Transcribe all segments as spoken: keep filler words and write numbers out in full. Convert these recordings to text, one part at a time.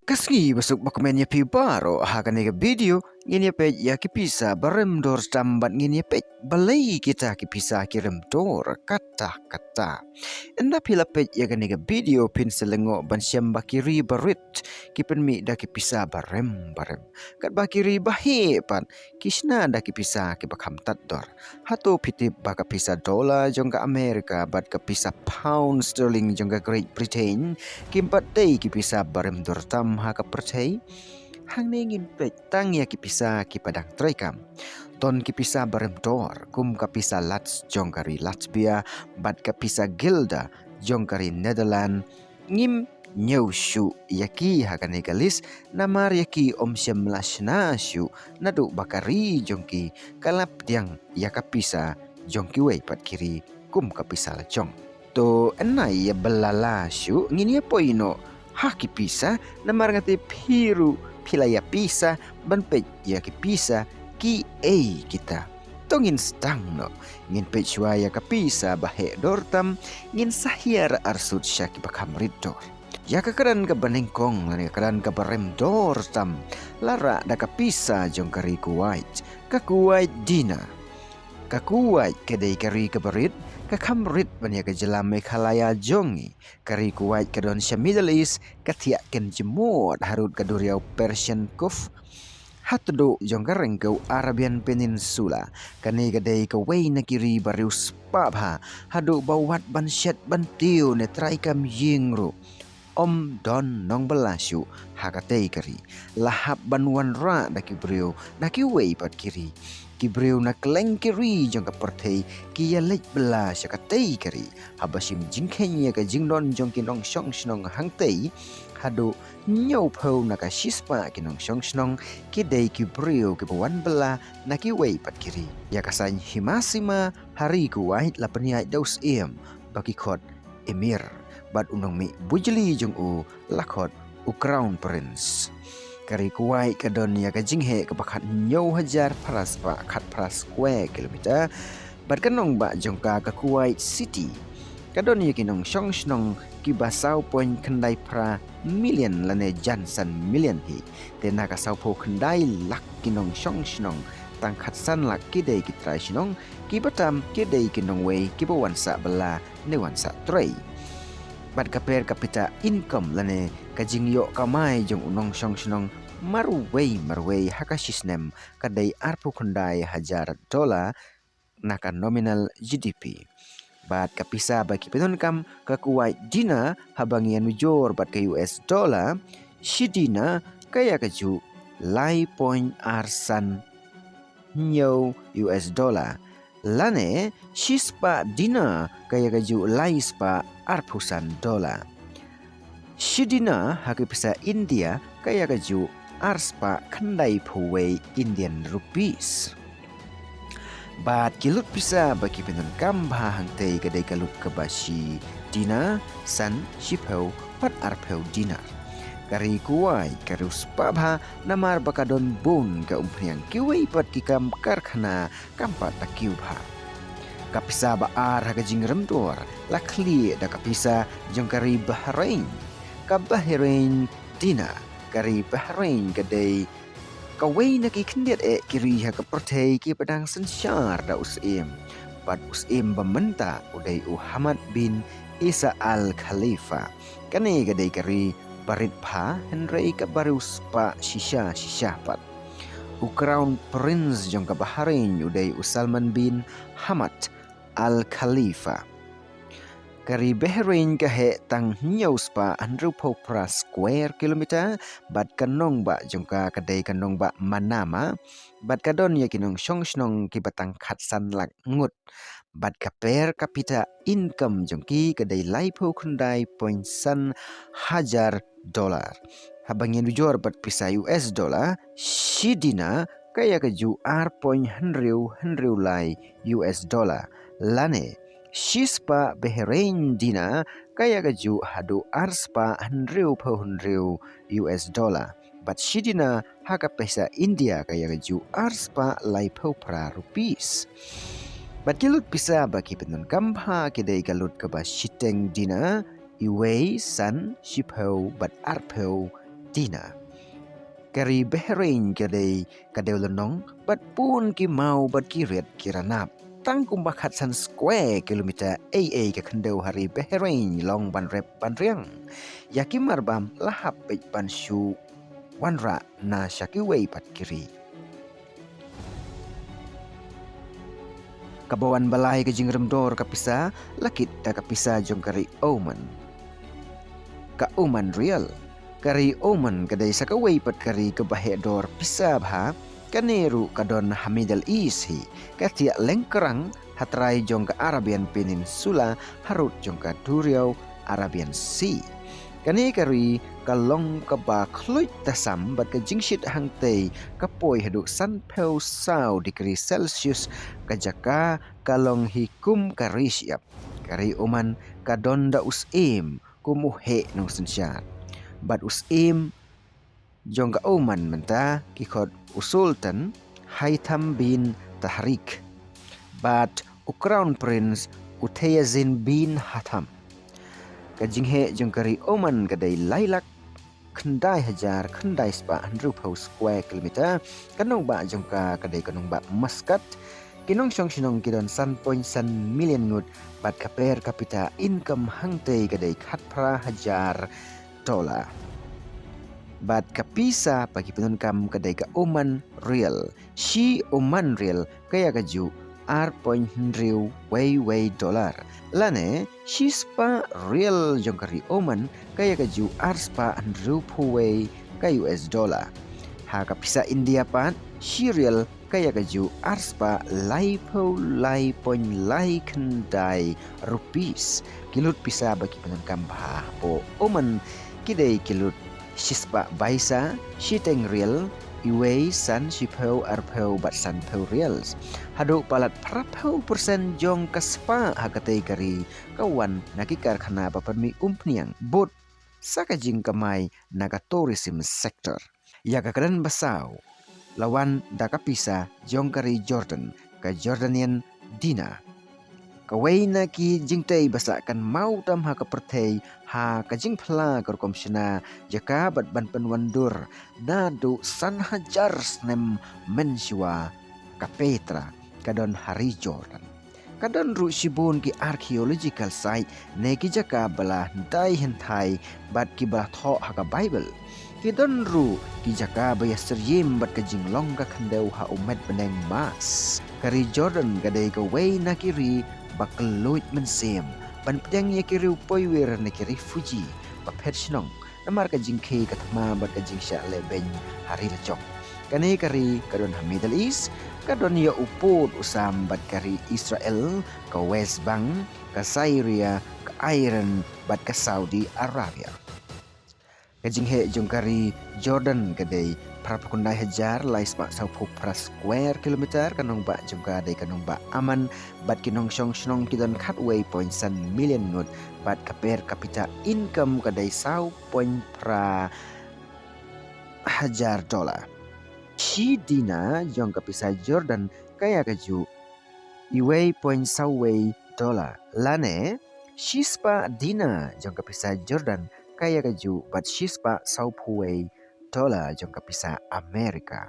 Ka sngi ba suk ba kmen ïa phi baroh, ha kane ka video ngin ïa peit ïa ki pisa ba rem dor tam bad ngin ïa peit balei kita ki pisa ki rem dor katta katta. Ynda phi la peit ïa kane ka video phin sa lyngngoh ban shem ba ki ri ba rit ki pynmih da ki pisa ba rem ba rem. Katba ki ri ba heh pat ki shna da ki pisa ki ba kham tad dor. Hato phi tip ba ka pisa dollar jong ka America bad ka pisa pound sterling jong ka Great Britain kim pat dei ki pisa ba rem dor tam ha ka pyrthei? Hangne ngin peit tang ïa ki pisa ki ba dang treikam. Don ki pisa ba rem dor kum ka pisa lats jong ka ri Latvia bad ka pisa gilda jong ka ri Netherlands. Ngim ñiew shuh ïa ki ha kane ka list namar ïa ki ym shym la shna shuh naduh ba ka ri jong ki ka la pdiang ïa ka pisa jong kiwei pat ki ri kum ka pisa la jong. To ynda ïa ba la la shuh ngin ïa poi noh ha ki pisa, namar nga tip phi ruh phi la ïa pisa ban peit ïa ki pisa kiei kita. To ngin sdang noh, ngin peit shuwa ïa ka pisa ba heh dor tam, ngin sa hiar arsut sha ki ba kham rit dor. Ïa ka kren ka ba nyngkong lane ka kren ka ba rem dor tam la rah da ka pisa jong ka ri Kuwait, ka Kuwait dinar. Ka Kuwait ka dei ka ri ka ba rit, ka kham rit ban ïa ka jylla Meghalaya jong ngi. Ka ri Kuwait ka don sha Middle East, ka thiah ken jmod harud ka duriaw Persian Gulf, ha tduh jong ka ryngkew Arabian Peninsula. Kane ka dei kawei na ki ri ba riewspah bha, haduh ba wat ban shet ban tiew ne treikam ïing ruh ym don nongbylla shuh ha katei ka ri. La hap ban wanrah da ki briew na kiwei pat ki ri. Ki briew na kylleng ki ri jong ka pyrthei ki ïa leit bylla sha katei ka ri. Haba shim jingkheiñ ïa ka jingdon jong ki nongshong shnong hangtei, haduh hynñiewphew na ka shispah ki nongshong shnong ki dei ki briew ki ba wan bylla na kiwei pat ki ri. Ïa ka saiñ hima sima ha ri Kuwait la pynïaid da u Syiem ba ki khot Emir, bad u nongmih bujli jong u la khot u Crown Prince. Ka ri Kuwait ka don ïa ka jingheh ka ba khathynñiew hajar phra spah khatphra square kilometer, bad ka nongbah jong ka, ka Kuwait City, ka don ïa ki nongshong shnong ki ba saw point khyndai phra million lane jan san million hi. Te na ka sawphew khyndai lak ki nongshong shnong, tang khatsan lak ki dei ki trai shnong, ki ba tam ki dei ki nongwei ki ba wan sah bylla ne wan sah trei. Bad ka per capita income lane ka jingïoh kamai jong u nongshong shnong marwei marwei ha ka shisnem ka dei arphew khyndai hajar dollar na ka nominal G D P. Bad ka pisa ba ki pyndonkam, ka Kuwait dinar, haba ngi ïanujor bad ka U S dollar, shi dinar ka ïa ka juh lai point ar san hynñiew U S dollar, lane shispah dinar ka ïa ka juh lai spah arphew san dollar. Shi dinar ha ka pisa India ka ïa ka juh ar spah khyndai phew wei Indian rupees. Bad ki lut pisa ba ki pyndonkam bha hangtei ka dei ka lut ka ba shi dinar, san, shiphew bad arphew dinar. Ka ri Kuwait ka riewspah bha namar ba ka don bun ka umphniang, kiwei pat ki kam karkhana kam pat la kiew bha. Ka pisa ba ar ha ka jingrem dor la khlieh da ka pisa jong ka ri Bahrain. Ka Bahrain dinar, ka ri Bahrain ka dei kawei na ki khyndiat eh ki ri ha ka pyrthei ki ba dang synshar da u Syiem. Bad u Syiem ba mynta u dei u Hamad bin Isa Al Khalifa. Kane ka dei ka ri ba rit bha, hynrei ka ba riewspah shisha shisha pat. U Crown Prince jong ka Bahrain u dei u Salman bin Hamad Al Khalifa. Ka ri Bahrain ka heh tang hynñiew spah hynriewphew phra square kilometer, bad ka nongbah jong ka ka dei ka nongbah Manama, bad ka don ïa ki nongshong shnong ki ba tang khatsan lak ngut. Bad ka per capita income jong ki ka dei laiphew khyndai point san hajar dollar. Haba ngi ïanujor bad pisa U S dollar, shi dinar ka ïa ka juh ar point hynriew hynriew lai U S dollar, lane shispah Bahrain dinar ka ïa ka juh haduh ar spah hynriewphew hynriew U S dollar. Bad shi dinar ha ka pisa India ka ïa ka juh ar spah laiphew phra rupees. Bad ki lut pisa ba ki pyndonkam bha ki dei ka lut ka ba shiteng dinar, iwei, san, shiphew bad arphew Dina. Ka ri Bahrain ka dei ka dewlynnong bad bun ki maw bad ki rit ki ranab. Tang kumba khatsan square kilometer ei ei ka khyndew ha ri Bahrain long ban rep ban riang. Ïa ki marbam la hap beit ban shu wanrah na sha kiwei pat ki ri. Kaba wan ba lai ka jingrem dor ka pisa la kit da ka pisa jong ka ri Oman. Ka Oman Rial. Ka ri Oman ka dei sa kawei pat ka ri kaba heh dor pisa bha. Kane ruh ka don ha Middle East hi, ka thiah lyngkrang ha trai jong ka Arabian Peninsula harud jong ka duriaw Arabian Sea. Kane ka ri ka long kaba khluit tasam bad ka jingshit hangtei ka poi haduh sanphew saw degree Celsius. Ka jaka ka long hi kum ka ri shyiap. Ka ri Oman ka don da u syiem kum u heh nongsynshar. Bad u syiem jong ka Oman mynta ki khot u Sultan Haitham bin Tarik bad u Crown Prince u Tayazin bin Hatham. Ka jingheh jong ka ri Oman ka dei lai lak khyndai hajar khyndai spah hynriewphew square kilometer. Ka nongbah jong ka ka dei ka nongbah Muscat. Ki nongshong shnong ki don san point san million ngut bad ka per capita income hangtei ka dei khatphra hajar dollar. Bad ka pisa ba ki pyndonkam ka dei ka Oman Rial. Shi Oman Rial ka ïa ka juh ar point hynriew wei wei dollar. Lane shi spah rial jong ka ri Oman ka ïa ka juh ar spah hynriewphew wei ka U S dollar. Ha ka pisa India pat shi rial ka ïa ka juh ar spah laiphew lai point lai khyndai rupees. Ki lut pisa ba ki pyndonkam bha hapoh Oman ki dei ki lut shi spah baisa, shiteng rial, iwei, san, shiphew, arphew bad sanphew rials. Haduh palat phraphew percent jong ka spah ha katei ka ri ka wan na ki karkhana ba pynmih umphniang bad sa ka jingkamai na ka tourism sector. Ïa ka kren ba saw la wan da ka pisa jong ka ri Jordan, ka Jordanian dinar. Kawei na ki jingtei ba sah kynmaw tam ha ka pyrthei ha ka jingphla ka rukom shna jaka bad ban pynwandur naduh san hajar snem mynshuwa, ka Petra ka don ha ri Jordan. Ka don ruh shibun ki archaeological site ne ki jaka ba la hyntai hyntai bad ki ba la thoh ha ka Baibl. Ki don ruh ki jaka ba ïasyriem bad ka jinglong ka khyndew ha u met bneng Mars. Ka ri Jordan ka dei kawei na ki ri ba kylluid mynsiem ban pdiang ïa ki riew poiwir ne ki refugee ba phet shnong namar ka jingkhie ka thma bad ka jingshah lehbeiñ ha ri la jong. Kane ka ri ka don ha Middle East, ka don ïa u pud u sam bad ka ri Israel, ka West Bank, ka Syria, ka Iran bad ka Saudi Arabia. Ka jingheh jong ka ri Jordan ka dei phraphew khyndai hajar lai spah sawphew phra square kilometer, ka nongbah jong ka dei ka nongbah Amman bad ki nongshong shnong ki don khatwei point san million ngut bad ka per capita income ka dei saw point phra hajar dollar. Shi dinar jong ka pisa Jordan ka ïa ka juh iwei point saw wei dollar. Lane shi spah dinar jong ka pisa Jordan ka ïa ka juh bad shi spah sawphew wei dollar jong ka pisa America.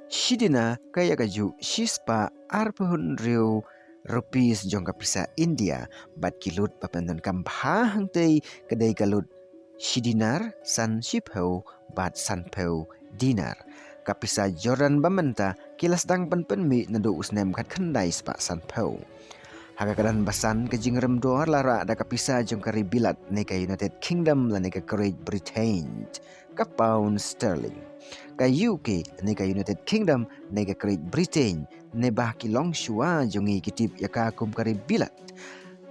Shi dinar ka ïa ka juh shi spah arphew hynriew rupees jong ka pisa India bad ki lut ba pyndonkam bha hangtei ka dei ka lut shi dinar, san shiphew bad sanphew dinar. Ka pisa Jordan ba mynta ki la sdang ban pynmih naduh u snem khatkhyndai spah sanphew. Ha ka kren ba san ka jingrem dor la rah da ka pisa jong ka ri Bilat ne ka United Kingdom lane ka Great Britain, ka pound sterling. Ka U K ne ka United Kingdom ne ka Great Britain ne ba ki longshuwa jong ngi ki tip ïa ka kum ka ri Bilat.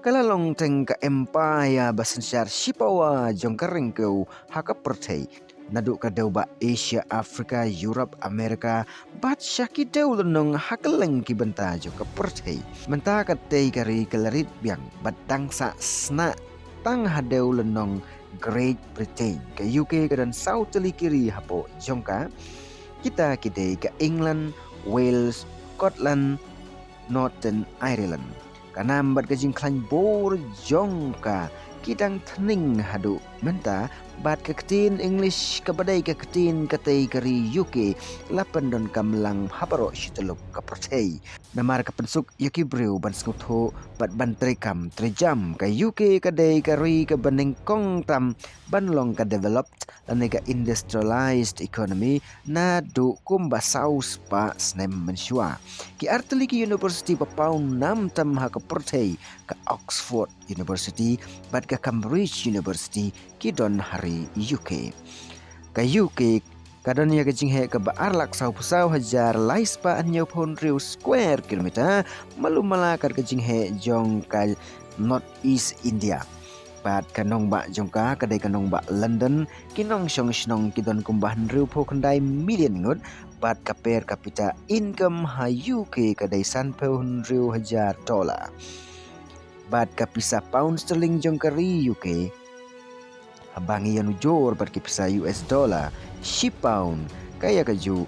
Ka la long teng ka empire ba synshar shipawa jong ka ryngkew ha ka pyrthei. Naduh ka dewbah Asia, Africa, Europe, America bad sha ki dewlynnong ha kylleng ki bynta jong ka pyrthei. Mynta katei ka ri ka la rit biang bad dang sah sna tang ha dewlynnong Great Britain. Ka U K ka don saw tylli ki ri hapoh jong ka. Kita ki dei ka England, Wales, Scotland, Northern Ireland. Ka nam bad ka jingkhlaiñ bor jong ka ki dang thneng haduh mynta Bad ka ktien English kaba dei ka ktien katei ka ri U K la pyndonkam lang ha baroh shi tyllup ka pyrthei. Namar ka pynsuk ïa ki briew ban sngewthuh bad ban treikam treijam, ka U K ka dei ka ri kaba nyngkong tam ban long ka developed lane ka industrialized economy naduh kumba saw spah snem mynshuwa. Ki artylli ki university ba pawnam tam ha ka pyrthei, ka Oxford University bad ka Cambridge University, ki don ha ri U K. Ka U K ka don ïa ka jingheh kaba ar lak saw phew saw hajar lai spah hynñiew phew hynriew square kilometer, malu mala kat ka jingheh jong ka North East India. Bad ka nongbah jong ka ka dei ka nongbah London, ki nongshong shnong ki don kumba hynriew phew khyndai million ngut, bad ka per capita income ha U K ka dei san phew hynriew hajar dollar. Bad ka pisa pound sterling jong ka ri U K, haba ngi ïa nujor bad ki pisa U S dollar, shi pound ka ïa ka ju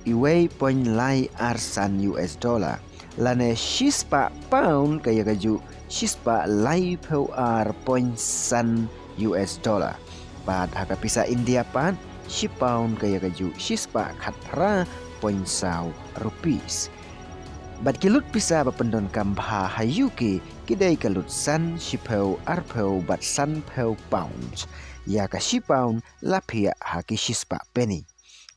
iwei point lai ar san U S dollar. Lane shi spah pound ka ïa ka ju shi spah lai phew ar point san U S dollar. Bad ha ka pisa India pat, shi pound ka ïa ka ju shi spah khat phra point saw rupees. Bad ki lut pisa ba pyndonkam bha ha U K ki dei ka lut san, shi phew, ar phew bad san phew pounds. Ïa ka shi pound la phiah ha ki shi spah penny.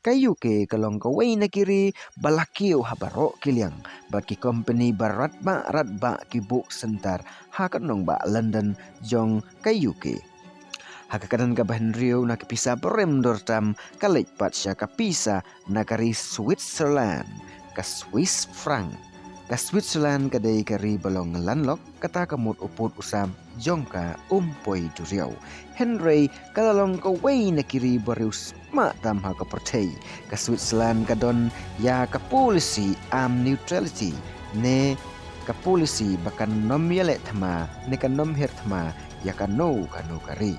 Ka U K ka long kawei na ki ri ba la kiew ha baroh ki liang, bad ki company ba radbah radbah ki buh center ha ka nongbah London jong ka U K. Ha ka kyrdan kaba hynriew na ki pisa ba rem dor tam ka leit pat sha ka pisa na ka ri Switzerland, ka Swiss franc. Ka Switzerland ka dei ka ri ba long landlocked, kata ka mut u pud u sam jong ka um poi duriaw. Hynrei ka la long kawei na ki ri ba riewspah tam ha ka pyrthei. Ka Switzerland ka don ïa ka policy armed neutrality, ne ka policy ba kan nym ïaleh thma ne kan nym hiar thma ïa kano kano ka ri.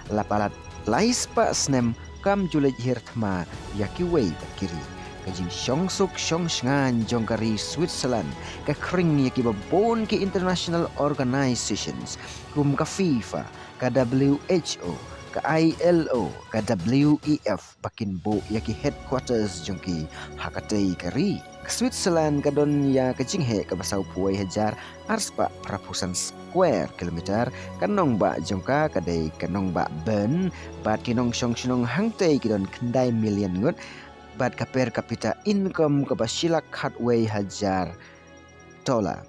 La palat lai spah snem kam ju leit hiar thma ïa kiwei pat ki ri. Ka jingshongsuk shongshngaiñ jong ka ri Switzerland ka khring ïa kiba bun ki international organizations kum ka FIFA, ka W H O, ka I L O, ka W E F, ba kin buh ïa ki headquarters jong ki ha katei ka ri. Ka Switzerland ka don ïa ka jingheh kaba saw phew wei hajar ar spah phra phew san square kilometer. Ka nongbah jong ka ka dei ka nongbah Bern, bad ki nongshong shnong hangtei ki don khyndai million ngut, bad ka per capita income kaba shi lak khatwei hajar dollar.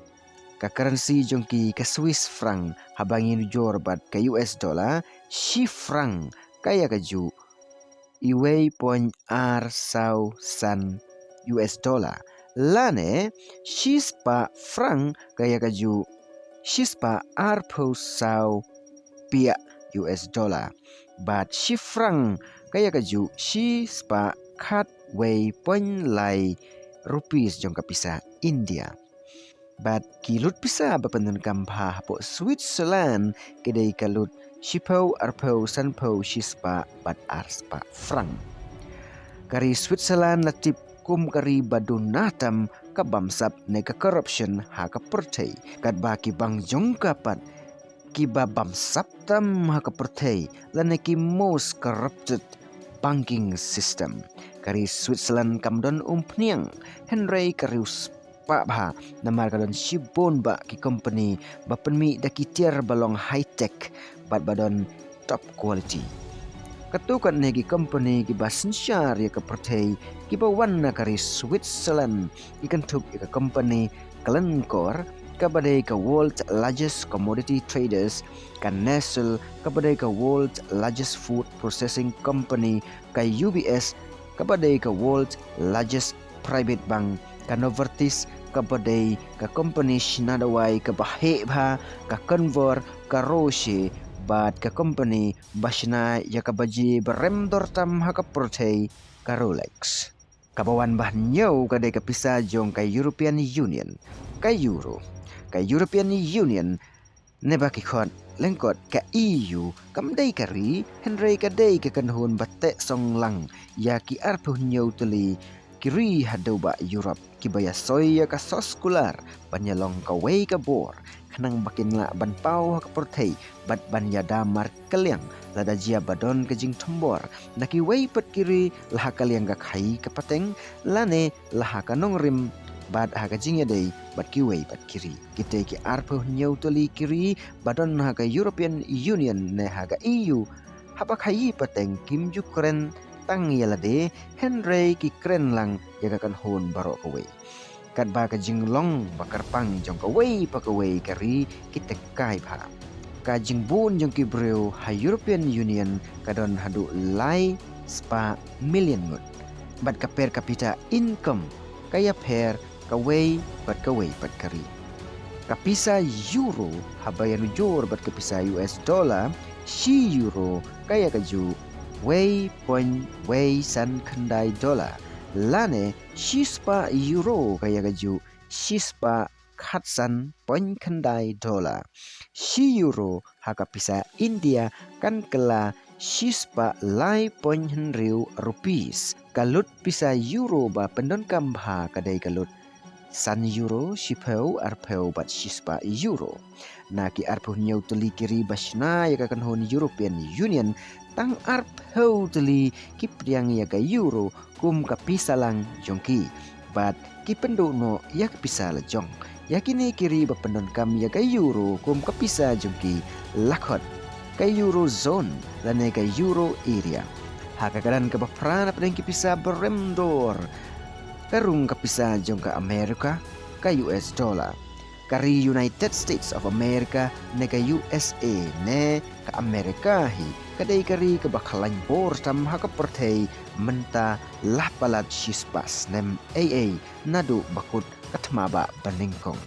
Ka currency jong ki ka Swiss franc, haba ngi nujor bad ka U S dollar, shi franc ka ïa ka ju iwei point ar saw san U S dollar. Lane shi spah franc ka ïa ka ju shi spah ar phew saw piah U S dollar. Bad shi franc ka ïa ka ju shi spah khatwei point lai rupees jong ka pisa India. Bad ki lut pisa ba pyndonkam bha hapoh Switzerland ki dei ka lut shi phew, ar phew, san phew, shi spah bad ar spah franc. Ka ri Switzerland la tip kum ka ri ba duna tam ka bamsap ne ka corruption ha ka pyrthei. Katba ki bank jong ka pat kiba bamsap tam ha ka pyrthei, lane ki most corrupted banking system. Ka ri Switzerland kam don umphniang, hynrei ka riewspah bha, namar ka don shibun bah ki company ba pynmih da ki tiar ba long high tech bad ba don top quality. Katto katne ki company kiba synshar ïa ka pyrthei kiba wan na ka ri Switzerland, ki kynthup ïa ka company Glencore, kaba dei ka world largest commodity traders, ka Nestle, kaba dei ka world largest food processing company, ka U B S, kaba dei ka world largest private bank, ka Novartis, kaba dei ka company shna dawai kaba heh bha, ka Converse, ka Roche, bad ka company ba shna ïa ka baje ba rem dor tam ha ka pyrthei, ka Rolex. Kaba wan ba hynñiew ka dei ka pisa jong ka European Union, ka Euro. Ka European Union, ne ba ki khot lyngkot ka E U, kam dei ka ri, hynrei ka dei ka kynhun ba teh song lang ïa ki arphew hynñiew tylli ki ri ha dewbah Europe, kiba ïasoi ïa ka sos kular ban ïalong kawei ka bor, khnang ba kin lah ban paw ha ka pyrthei bad ban ïada markylliang lada jia ba don ka jingthombor na kiwei pat ki ri la ha ka liang ka khaii ka pateng lane la ha ka nongrim bad ha ka jingïadei bad kiwei pat ki ri. Kitei ki arphew hynñiew tylli ki ri ba don ha ka European Union ne ha ka E U haba khaii pateng kim ju kren tang ïa lade, hynrei ki kren lang ïa ka kynhun baroh kawei. Katba ka jinglong ba kyrpang jong kawei pa kawei ka ri ki tyrkai bha. Ka jingbun jong ki briew ha European Union ka don haduh lai spah million ngut. Bad ka per capita income ka ïapher kawei bad kawei pat ka ri. Ka pisa euro haba ïanujor bad ka pisa U S dollar, shi euro ka ïa kajuh wei point wei san khyndai dollar. Lane shi spah euro ka ïa kajuh shi spah khatsan point khyndai dollar. Shi euro ha ka pisa India kan kylla shi spah lai point hynriew rupees. Ka lut pisa euro ba pyndonkam bha ka dei ka lut san euro, shiphew, arphew bad shi spah euro. Na ki arphew hynñiew tylli ki ri ba shna ïa ka kynhun European Union, tang arphew tylli ki pdiang ïa ka euro kum ka pisa lang jong ki. Bad ki pynduh noh ïa ka pisa la jong. Ïa kine ki ri ba pyndonkam ïa ka euro kum ka pisa jong ki la khot ka eurozone lane ka euro area. Ha ka kyrdan kaba phra na pdeng ki pisa ba rem dor, ka rung ka pisa jong ka America, ka U S dollar. Ka ri United States of America ne ka U S A ne ka America hi ka dei ka ri kaba khlaiñ bor tam ha ka pyrthei mynta, la palat shi spah snem ei ei naduh ba kut ka thma bah ba nyngkong.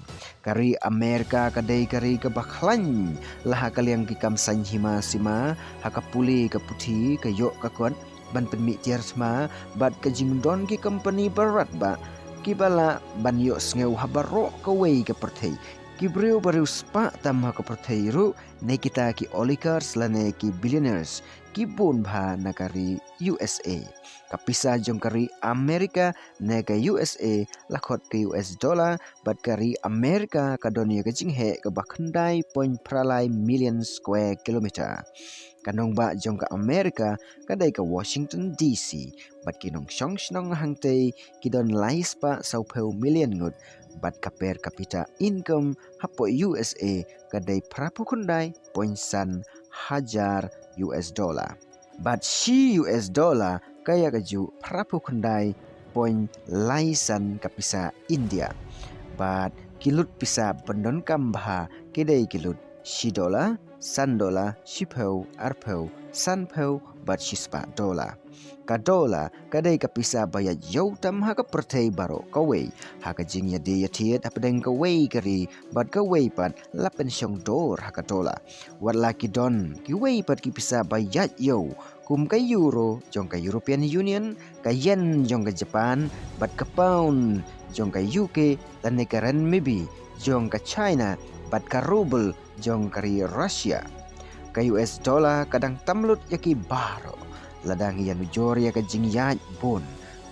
Ka ri America ka dei ka ri kaba khlaiñ la ha ka liang ki kam saiñ hima sima, ha ka pule ka puthi, ka ïoh ka kot ban pynmih tiar thma bad ka jingdon ki company ba radbah kiba lah ban ïohsngew ha baroh kawei ka pyrthei. Ki briew ba riewspah tam ha ka pyrthei ruh ne kita ki oligarchs lane ki billionaires ki bun bha na ka ri U S A. Ka pisa jong ka ri America ne ka U S A la khot ka U S dollar, bad ka ri America ka don ïa ka jingheh kaba khyndai point phra lai million square kilometer. Ka nongbah jong ka America ka dei ka Washington D C, bad ki nongshong shnong hangtei ki don lai spah sawphew million ngut, bad ka per capita income hapoh U S A ka dei phraphew khyndai point san hajar U S dollar. Bad shi U S dollar ka ïa kajuh phraphew khyndai point lai san ka pisa India. Bad ki lut pisa pyndonkam bha ki dei ki lut shi dollar, san dollar, shiphew, arphew, sanphew bad shi spah dollar. Ka dollar ka dei ka pisa ba ïaid ïew tam ha ka pyrthei baroh kawei. Ha ka jingïadie ïathied hapdeng kawei ka ri bad kawei pat la pynshong dor ha ka dollar. Wat la ki don kiwei pat ki pisa ba ïaid ïew kum ka euro jong ka European Union, ka yen jong ka Japan, bad ka pound jong ka U K, lane ka renminbi jong ka China, bad ka ruble jong ka ri Russia. Ka U S dollar ka dang tam lut ïa ki baroh. La dang ïanujor ïa ka jingïaid bun.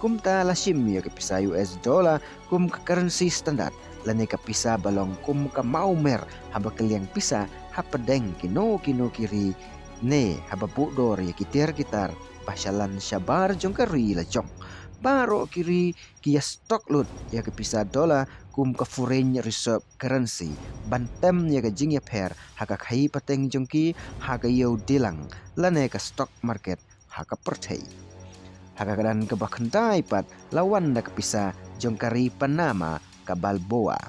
Kumta la shim ïa ka pisa U S dollar kum ka currency standard lane ka pisa ba long kum ka mawmer haba kylliang pisa hapdeng kino kino ki ri, ne haba buh dor ïa ki tiar ki tar ba shalan shabar jong ka ri la jong. Baroh ki ri ki ïa stock lut ïa ka pisa dollar kum ka foreign reserve currency ban tem ïa ka jingïapher ha ka khaii pateng jong ki ha ka ïew dilang lane ka stock market ha ka pyrthei. Ha ka kyrdan kaba khyndai pat la wan da ka pisa jong ka ri Panama, ka Balboa.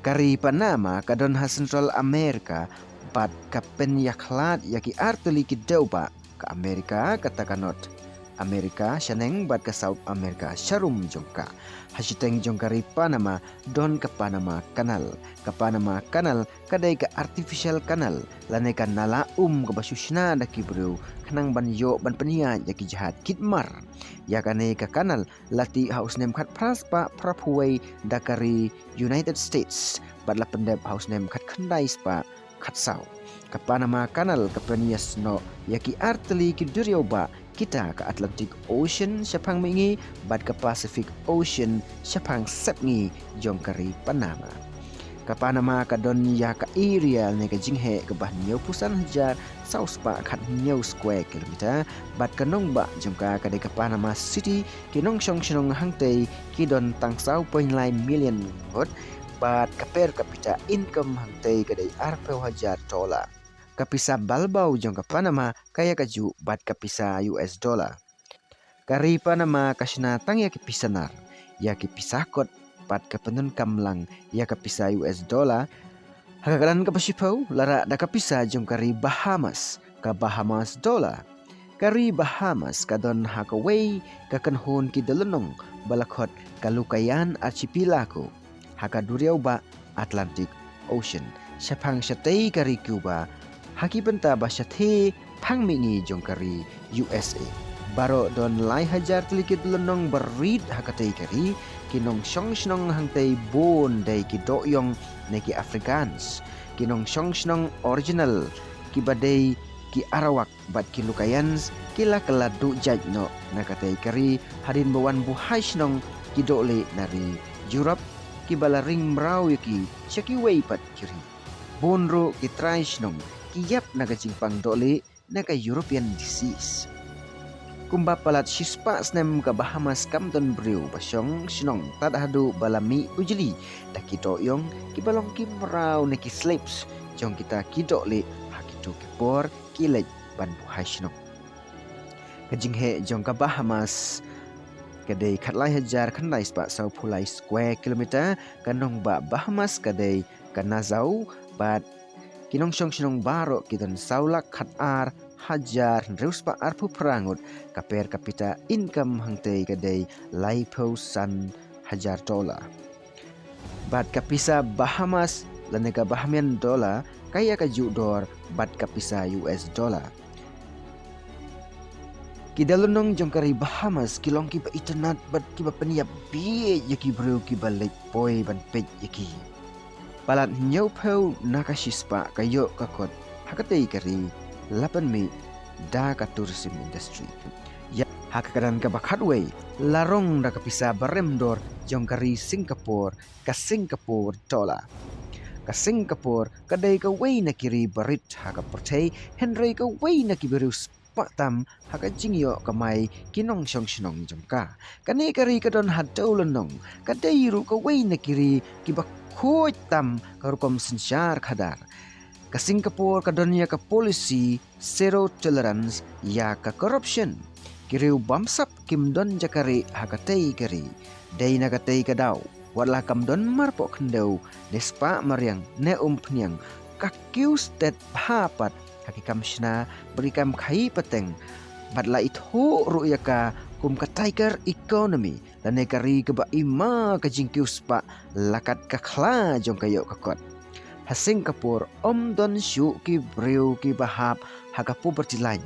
Ka ri Panama ka don ha Central America bad ka pynïakhlad ïa ki artylli ki dewbah, ka America kata ka North America shaneng bad ka South America sharum jong ka. Ha shiteng jong ka ri Panama don ka Panama Canal. Ka Panama Canal ka dei ka artificial canal lane ka nala um kaba shu shna da ki briew khnang ban ïoh ban pynïaid ïa ki jahaj kit mar. Ïa kane ka canal la tih ha u snem khatphra spah phraphew wei da ka ri United States bad la pyndep ha u snem khatkhyndai spah khatsaw. Ka Panama Canal ka pynïasnoh ïa ki artylli ki duriaw bah, kita ka Atlantic Ocean shaphang mihngi bad ka Pacific Ocean shaphang sepngi jong ka ri Panama. Ka Panama ka don ïa ka area ne ka jingheh kaba hynñiewphew san hajar saw spah khathynñiew square kilometer, bad ka nongbah jong ka ka dei ka Panama City, ki nongshong shnong hangtei ki don tang saw point lai million ngut, bad ka per capita income hangtei ka dei arphew hajar dollar. Ka pisa balbau jong ka Panama ka ïa kajuh bad ka pisa U S dollar. Ka ri Panama ka shna tang ïa ki pisa nar, ïa ki pisa kot, bad ka pyndonkam lang ïa ka pisa U S dollar. Ha ka kyrdan kaba shiphew, la rah da ka pisa jong ka ri Bahamas, ka Bahamas dollar. Ka ri Bahamas ka don ha kawei ka kynhun ki dewlynnong ba la khot ka Lucayan Archipelago, ha ka duriaw bah Atlantic Ocean, shaphang shatei ka ri Cuba, ha ki bynta ba shathie phang mihngi jong ka ri U S A. Baroh don lai hajar tylli ki dewlynnong ba rit ha katei ka ri. Ki nongshong shnong hangtei bun dei ki dohïong ne ki Afrikaans. Ki nongshong shnong original, kiba dei ki Arawak bad ki Lucayans, ki la kylla duh jait noh na katei ka ri hadien ba wan buhai shnong ki dohlieh na ri Europe, kiba la ring mraw ïa ki sha kiwei pat ki ri. Bun ruh ki trai shnong ki ïap na ka jingpang dohlieh na ka European disease. Kumba palat shispah snem ka Bahamas kam don briew ba shong shnong tad haduh ba la mih bujli da ki dohïong kiba long ki mraw ne ki slaves jong kita ki dohlieh. Ha kito ki por ki leit ban buhai shnong. Ka jingheh jong ka Bahamas ka dei khatlai hajar khyndai spah sawphew lai square kilometer. Ka nongbah Bahamas ka dei ka Nassau, bad ki nongshong shnong baroh ki don saw lak khatar hajar hynriew spah arphew phra ngut. Ka per capita income hangtei ka dei laiphew san hajar dollar. Bad ka pisa Bahamas lane ka Bahamian dollar ka ïa kajuh dor bad ka pisa U S dollar. Ki dewlynnong jong ka ri Bahamas ki long kiba itynnad bad kiba pynïap bieit ïa ki briew kiba leit poi ban peit ïa ki. Palat hynñiewphew na ka shispah ka ïoh ka kot ha katei ka ri la pynmih da ka tourism industry. Ïa, ha ka kyrdan kaba khatwei, la rong da ka pisa ba rem dor jong ka ri Singapore, ka Singapore dollar. Ka Singapore ka dei kawei na ki ri ba rit ha ka pyrthei, hynrei kawei na ki briew spah tam ha ka jingïoh kamai ki nongshong shnong jong ka. Kane ka ri ka don ha dewlynnong, ka dei ruh kawei na ki ri kiba khuid tam ka rukom synshar khadar. Ka Singapore ka don ïa ka policy zero tolerance ïa ka corruption. Ki riew bamsap kim don jaka rieh ha katei ka ri. Dei na katei ka daw, wat la kam don marpoh khyndew ne spah mariang ne umphniang, ka kiew stet bha pat ha ki kam shna bad ki kam khaïi pateng, bad la ithuh ruh ïa ka kum ka tiger economy, lane ka ri kaba i ma ka jingkiew spah la kat ka khla jong ka ïoh ka kot. Ha Singapore ym don shuh ki briew kiba hap ha ka poverty line,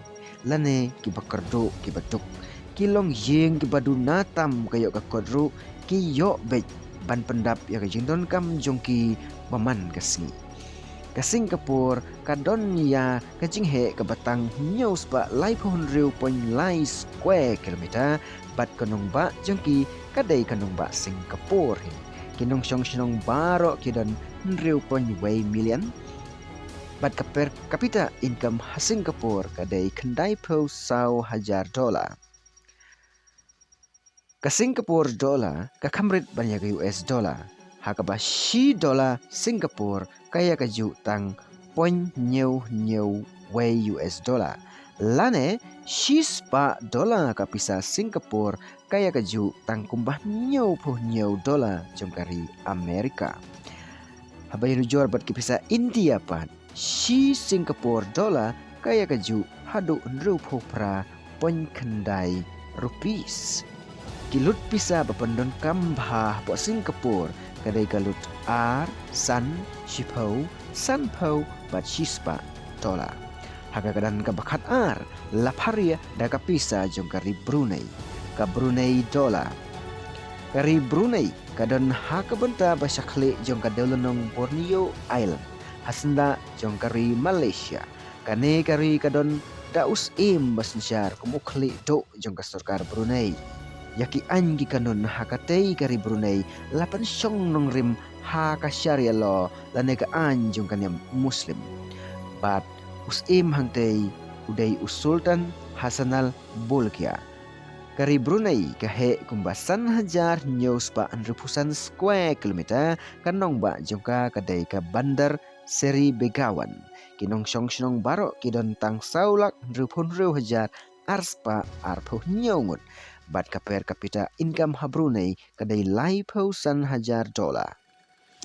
lane kiba kyrduh kiba duk. Ki longïing kiba duna tam ka ïoh ka kot ruh ki ïoh beit ban pyndap ïa ka jingdonkam jong ki ba man ka sngi. Ka Singapore ka don ïa ka jingheh kaba tang hynñiew spah laiphew hynriew point lai square kilometer, bad ka nongbah jong ki ka dei ka nongbah Singapore hi. Ki nongshong shnong baroh ki don hynriew point wei million, bad ka per capita income ha Singapore ka dei khyndaiphew saw hajar dollar. Ka Singapore dollar ka kham rit ban ïa ka U S dollar, ha kaba shi dollar Singapore ka ïa kajuh tang point hynñiew hynñiew wei U S dollar, lane shi spah dollar ka pisa Singapore ka ïa kajuh tang kumba hynñiewphew hynñiew dollar jong ka ri America. Haba ïanujor bad ki pisa India pat, shi Singapore dollar ka ïa kajuh haduh hynriewphew phra point khyndai rupees. Ki lut pisa ba pyndonkam bha hapoh Singapore ka dei ka lut ar, san, shiphew, sanphew bad shispah dollar. Ha ka kyrdan kaba khatar, la pharia da ka pisa jong ka ri Brunei, ka Brunei dollar. Ka ri Brunei ka don ha ka bynta ba shakhlieh jong ka dewlynnong Borneo Island, ha syndah jong ka ri Malaysia. Kane ka ri ka don da u syiem ba synshar kum u khlieh duh jong ka sorkar Brunei. Ïa ki aiñ ki kanun ha katei ka ri Brunei la pynshong nongrim ha ka Sharia law lane ka aiñ jong ka niam Muslim. Bad u syiem hangtei u dei u Sultan Hassanal Bolkiah. Ka ri Brunei ka heh kumba san hajar hynñiew spah hynriewphew san square kilometer, ka nongbah jong ka ka dei ka Bandar Seri Begawan. Ki nongshong shnong baroh ki don tang saw lak hynriewphew hynriew hajar ar spah arphew hynñiew ngut. Bad ka per capita income ha Brunei ka dei laiphew san hajar dollar.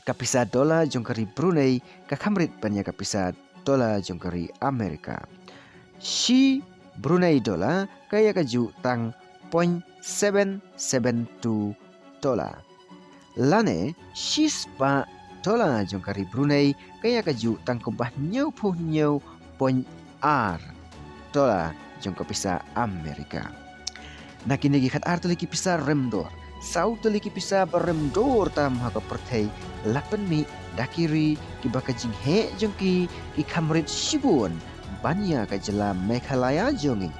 Ka pisa dollar jong ka ri Brunei ka kham rit ban ïa ka pisa dollar jong ka ri Amerika. Shi Brunei dollar ka ïa ka juh tang point seven seven two dollar. Lane shi spah dollar jong ka ri Brunei ka ïa ka juh tang kumba hynñiewphew hynñiew point ar dollar jong ka pisa Amerika. Na kine ki khat ar tylli ki pisa rem dor, saw tylli ki pisa ba rem dor tam ha ka pyrthei la pynmih da ki ri kiba ka jingheh jong ki ki kham rit shibun ban ïa ka jylla Meghalaya jong ngi.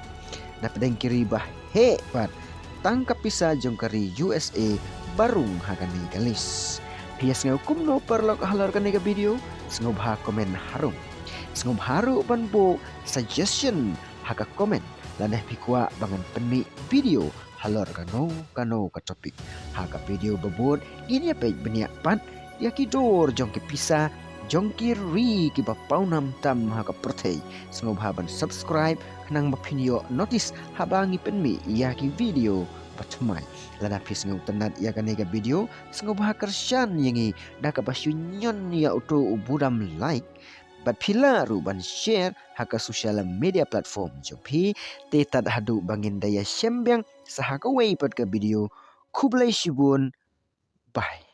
Na pdeng ki ri ba heh pat, tang ka pisa jong ka ri U S A ba rung ha kane ka list. Phi ïa sngew kumno paralok halor kane ka video? Sngewbha comment harung. Sngewbha ruh ban buh suggestion ha ka comment lane phi kwah ba ngan pynmih video halor kano kano ka topic. Ha ka video ba bud ngin ïa peit bniah pat ïa ki dor jong ki pisa jong ki ri kiba pawnam tam ha ka pyrthei. Sngewbha ban subscribe khnang ba phin ïoh notice haba ngi pynmih ïa ki video ba thymmai. Lada phi sngewtynnat ïa kane ka video, sngewbha kyrshan ïa ngi da kaba shu ñion ïa uto u budam like. Bad phi lah ruh ban share ha ka social media platform jong phi. Te tad haduh ba ngin da ïa shem biang sa ha kawei pat ka video. Khublei shibun. Bye.